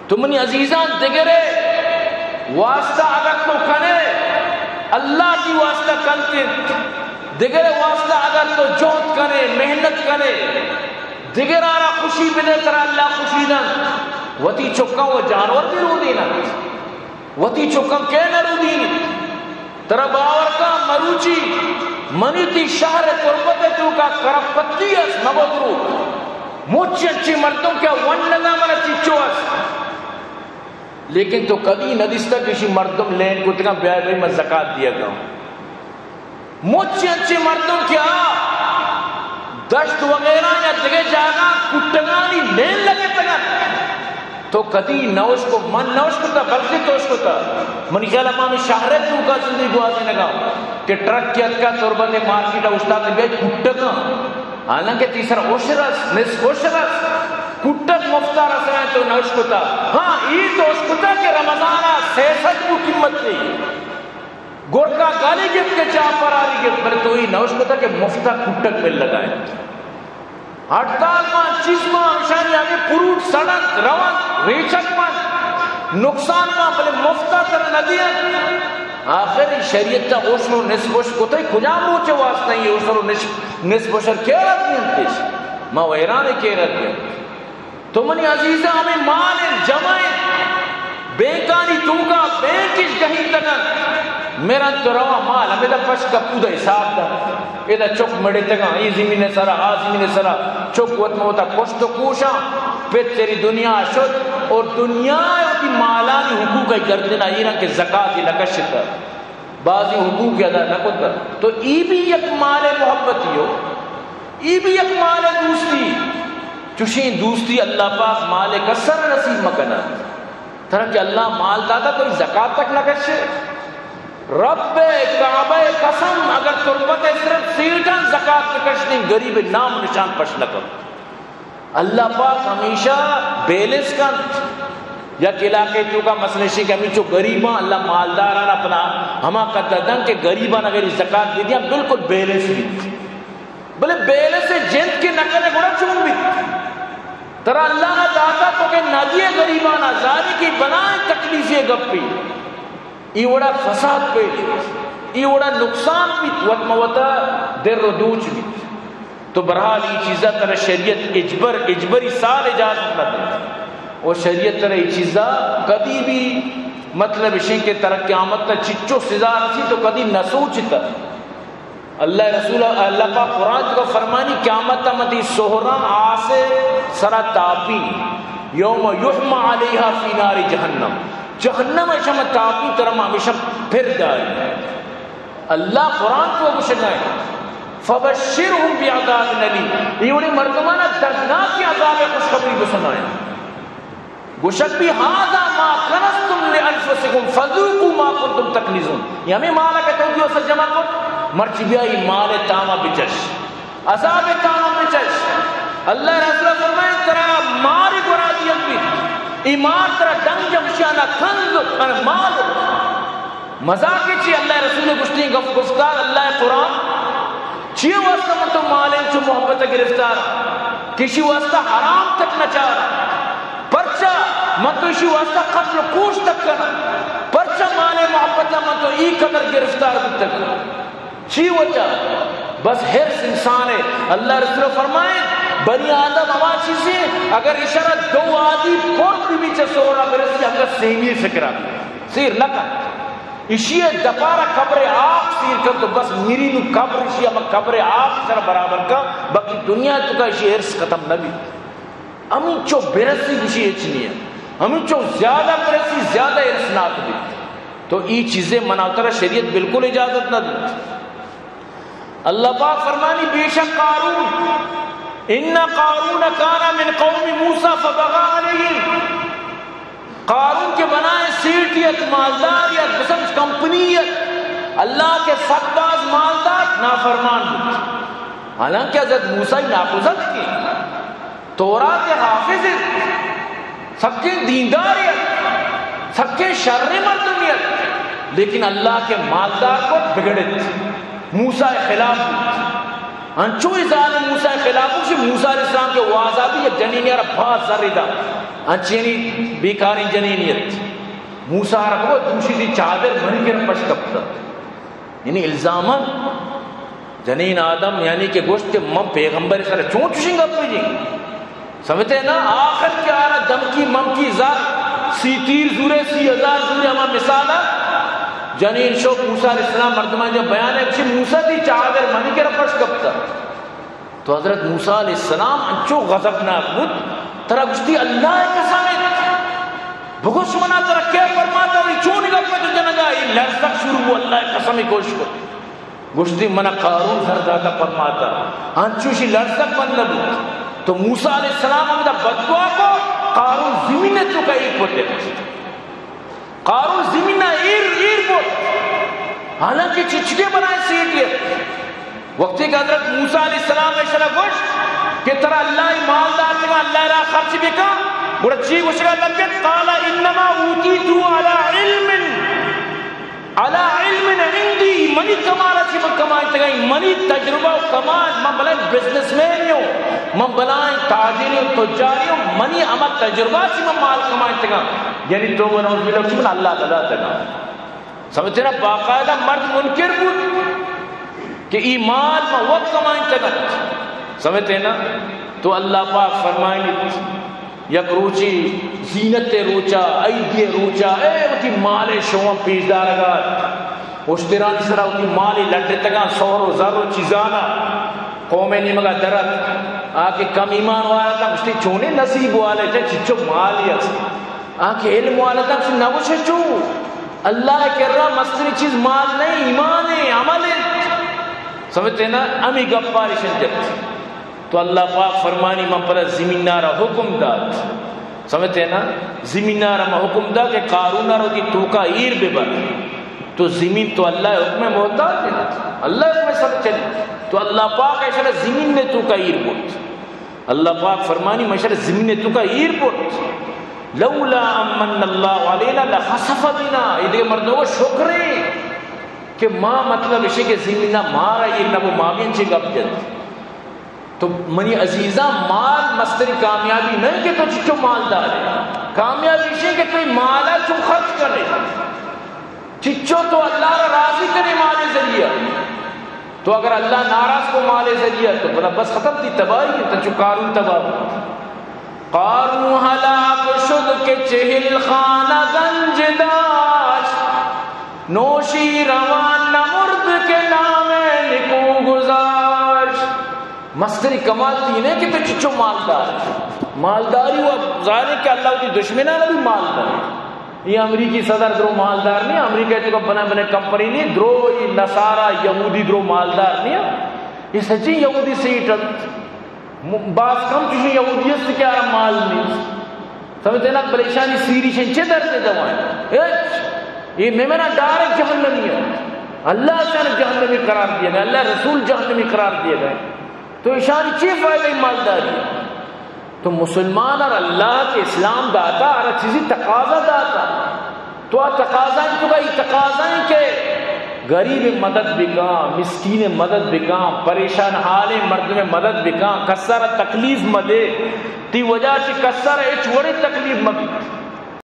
تو منی عزیزاں، دگرے واسطہ اگر تو کنے، اللہ تئی واسطہ کنت انت۔ دگرے واسطہ اگر تو جہد کنے، محنت کنے، دگرارا خوشی بدے، ترا اللہ خوشی دنت۔ وتی چکاں و جانور بھی رودیننت۔ وتی چکاں کئے نہ رودینیت؟ ترا باور کن، مروچی منی تئی شہر تربت ء توکا کرپتی است، مگو دروگ۔ مچ انچیں مردم کہ ونڈگا من چچو است، لیکن تو کدی نہ دیستگ کہ اشی مردم لین کتگاں، بیا بھئی من زکات دیگاں۔ مچ انچیں مردم کہ آ دشت وغیرہ یا دگہ جاگہ کٹگانی لین لگتگ انت۔ تو کدی نہ اشکو، من نہ اشکتا، بلکہ تو اشکتا۔ منی خیال ء ما ہمے شہر ء توکا زندگی گوازینگا کہ ٹرک کہ اتکا تربت ء مارکیٹ ء اوشتات بیت کٹگاں۔ حالانکہ تئی سرا عشر است، نصف عشر است۔ کٹگ مفتا رسائیں تو نہ اشکتا۔ ہاں، ای تو اشکتا کہ رمضان ء سئے سد بو قیمت تئی۔ گرکا گالی گپت کہ چاپ پراری گپت، بلے تو ای نہ اشکتا کہ مفتا کٹگ ملگا انت۔ ہڑتال مان، چیز مان، اشانی ہمے پروٹ سڑنت، رونت، ریچگ بنت، نقصان مان، بلے مفتا ترا نہ دینت۔ آخر ای شریعت ء عشر و نصف عشر کتئی کجام روچ ء واسطہ ای عشر و نصف، نصف عشر کیرت دینتش؟ ما ویران کیرت دینت۔ تو منی عزیزاں، ہمے مال انت، جمع انت، بینکانی توکا بینک اش گہینتگ انت، مرنت تو رواں مال ہمیدا پش کپود ء حساب دنت۔ ادا چک مڑتگاں، اے زمین ء سرا، آ زمین ء سرا، چک وت مہ وتا کشت و کوشاں، پت چری دنیا ء شت، اور دنیا ء وتی مالانی حقوق ء گردن ء ایراں کہ زکات ء نہ کشتہ۔ بازیں حقوق ادا نہ کتگ۔ تو ای بھی یک مال محبتی ہو، ای بھی یک مال دوستی۔ چوشیں دوستی اللہ پاک مال کسر نصیب مکنہ۔ ترا کہ اللہ مال داتا، تو زکات تک نہ کشے۔ رب کعبہ قسم، اگر تربت صرف سیٹاں زکات نہ کشتیں، غریب نام نشان پش نہ کن۔ اللہ پاک ہمیشہ بیلنس کنت۔ یک علاقے توکا مثلاً شی کہ ہمینچو غریباں اللہ مالداراں اپنا ہما قدر دن کہ غریباں اگر زکات بدیاں بالکل بیلنس بیت۔ بلے بیلنس جند کہ نہ کنے گڑا چون بیت؟ ترا اللہ نہ داتا تو کہ نہ دیے غریبانا، زانی کی بنائیں تکلیفی گپی۔ ای وڑا فساد پیش بیت، ای وڑا نقصان بیت، وت مہ وتا در و دوچ بیت۔ تو بہرحال ای چیزا ترا شریعت اجبر، اجبری سال اجازت نہ دنت۔ و شریعت ترا ای چیزا کدی بھی، مطلب اشیں کہ ترا قیامت تا چچو سزا رسی تو کدی نہ سوچتا۔ اللہ رسول، اللہ پاک قرآن تو فرمانی، قیامت تا متی سہران آسے سرا تاپی، یوم یحمی علیہا فی نار جہنم۔ جہنم ء شم تاپی ترا ما ہمیشہ پھر داری۔ اللہ قرآن تو گشگائے، فبشرهم بعذاب الیم۔ یہ وڑی مردمانا دردناک عذاب خوشخبری بسنائے۔ گشگ بی، هذا ما کنزتم لانفسکم فذوقوا ما کنتم تکنزون۔ یہ ہمیں مالا کہ تو دیو سر جمع کت، مرچی بیا ای مال تاما بچش۔ عذاب تاما بچش۔ اللہ رسول فرمائے، ترا مار گورا دیگ بیت۔ ای مار ترا ڈنگ جمشانا کنز، مال۔ مزاق چی؟ اللہ رسول گشتیں گپ گفتار، اللہ قرآن۔ چی واسطہ من تو مال انچو محبت گرفتار؟ کشی واسطہ حرام تک نچار۔ پرچا من تو اشی واسطہ قتل و کوش تک کنا؟ پرچا مال محبت من تو ای قدر گرفتار بوتگ؟ چی وجہ؟ بس حرص انسان ہے۔ اللہ رسول فرمائے، بنی آدم ہما چیزیں، اگر اشارہ دو آدی پر بھی چہ سورا برسی، ہمگا سیمی فکرہ سیر نہ کن۔ اشی دپارا قبر آخ سیر کن تو بس میری نو قبر اشی ہم قبر آخ سر برابر کن، باقی دنیا تو کا اشی حرص ختم نہ بھی۔ ہمینچو برسی گوشی ہچ نہیں ہے۔ ہمینچو زیادہ برسی زیادہ حرصناک بیت۔ تو ای چیزیں منا ترا شریعت بالکل اجازت نہ دیت۔ اللہ پاک فرمانی، بے شک قارون، ان قارون کان من قوم موسی فبغى علیہم۔ قارون کہ بنائیں سیٹیت، مالداریت، بسمجھ کمپنیت، اللہ کہ سک باز مالدار نافرمان بیت۔ حالانکہ حضرت موسیٰ ناکوزتکیں، تورات حافظ انت، سکیں دیندارے انت، سکیں شریں مردمے انت، لیکن اللہ کہ مالدار کت بگڑت، موسیٰ خلاف بیت۔ انچو ای ظالم موسیٰ خلاف بیت، موسیٰ علیہ السلام کہ وازا بی یک جنینے را باز زر دا۔ انچینی بیکاریں جنینی ات۔ موسیٰ ءَ را گوشت، دوشی تئی چادر منی کرا پش کپتہ۔ یعنی الزاماً جنین آدم، یعنی کہ گوشت کہ من پیغمبر سر چون چوشیں گپے جی؟ سمجھتے نا؟ آخر کہ آرا دمکی ممکی زر، سی تیر زورے، سی ہزار زورے، ہما مثال ءَ۔ جنین شو موسیٰ علیہ السلام مردمان جا بیان ءَ، گوشی موسیٰ تئی چادر منی کرا پش کپتہ۔ تو حضرت موسیٰ علیہ السلام انچو غضبناک بوت، ترا گوشتی، اللہ ءِ قسم ات، بگوش منا ترا کئے پرماتہ، اے چونیں گپے تو جنگا؟ اے لرزگ شروع بو، اللہ ءِ قسم ءَ گوش کت۔ گوشتی، منا قارون زر داتہ پرماتہ۔ انچوشی لرزگ بند نہ بوت۔ تو موسیٰ علیہ السلام ہمدا بددعا کو، قارون زمین ءِ توکا ایر کت۔ قارون زمین ءَ ایر، ایر بوت، حالانکہ چچکے بلائیں سیٹے ات۔ وقتی کہ حضرت موسیٰ علیہ السلام ءَ ایشرا گوشت کہ ترا اللہ ءَ مال داتگاں، اللہ ءِ راہ خرچ بکن، گڑا چی گوشگا لگت؟ قال انما اوتیته علی علم، علی علم عندی، منی کمال ءَ چہ من کمائینتگاں، منی تجربہ و کمال، من بلائیں بزنس مین اوں، من بلائیں تاجرے و تجارے اوں، منی ہما تجربہ ءَ چہ من مال کمائینتگاں۔ یعنی توبہ نعوذ باللہ، چی من اللہ نہ داتگاں۔ سمجھتے نا؟ باقاعدہ مرد منکر بوت کہ اے مال ما وت کمائینتگ انت۔ سمجھتے نا؟ تو اللہ پاک فرمائنیت، یک روچے زینت ءِ روچا، عیدی ءِ روچا، اے وتی مال ءِ شوہاں پیش دارگا ات۔ اشترانی سرا وتی مال ءَ لڈتگاں، سہر و زر و چیزانا۔ قوم ءِ نیمگا در ات۔ آ کہ کم ایمان والا اتاں، گوشتی، چونیں نصیب والے، چہ چچو مالے است۔ آ کہ علم والا اتاں، گوشتی، نہ گوشے چو۔ اللہ ءِ کرا مستریں چیز مال نہ ایں، ایمان ایں، عمل ایں۔ سمجھتے نا؟ ہمے گپا ریشن جت۔ تو اللہ پاک فرمانی، من پدا زمین ءَ را حکم دات۔ سمجھتے نا؟ زمین ءَ را من حکم دات کہ قارون ءَ را وتی توکا ایر ببر۔ تو زمین تو اللہ ءِ حکم ءِ محتاج انت، اللہ ءِ حکم ءَ سر چلی۔ تو اللہ پاک ایشرا زمین ءِ توکا ایر برت۔ اللہ پاک فرمانی، من ایشرا زمین ءِ توکا ایر برت۔ لولا ان من اللہ علینا لخسف بنا، اے دگہ مردم ءَ شکرے کہ ما، مطلب ایشی کہ زمین ءَ مارا ایر نہ بو، ما بھی انچیں گپ جنت۔ تو منی عزیزاں، مال مستریں کامیابی نہ انت کہ تو چچو مالدار ئے۔ کامیابی ایش انت کہ تو اے مال ءَ چون خرچ کن ئے، چچو تو اللہ را راضی کن ئے مال ءِ ذریعہ۔ تو اگر اللہ ناراض کو مال ءِ ذریعہ، تو پدا بس ختم، تئی تباہی انت، چو قارون تباہ بوت۔ قارون ہلاک شد کہ چہل خانہ گنج داشت، نوشیروان نمرد کہ نام نکو گذاشت۔ مستریں کمال تئی نہ انت کہ تو چچو مالدار ئے۔ مالداری و ظاہر انت کہ اللہ وتی دشمناں بھی مال دنت۔ اے امریکی صدر درو مالدار نہ انت، امریکہ ءِ توکا بلائیں بلائیں کمپنی نہ انت، درو اے نصارا یہودی درو مالدار نہ انت۔ اے سچیں یہودی سیٹ انت۔ م-، باز کم چوشیں یہودی است کہ آرا مال نیست۔ سمجھتے نا؟ بلے ایشانی سیر ایش انت، چے درد دوا انت؟ ہچ۔ اے میمنا ڈائریکٹ جہنمی انت۔ اللہ ایشان جہنمی قرار دیگا، اللہ ءِ رسول جہنمی قرار دیگا۔ تو ایشانی چے فائدہ مالداری؟ تو مسلمان ءَ را اللہ کہ اسلام داتا، آرا چیزی تقاضا داتا۔ تو آ تقاضا انت، تو اے تقاضا انت کہ غریب ءِ مدد بکن، مسکین ءِ مدد بکن، پریشان حالیں مردم ءِ مدد بکن، کس ءَ را تکلیف مدے، تئی وجہ چہ کس ءَ را ہچ وڑیں تکلیف مبی۔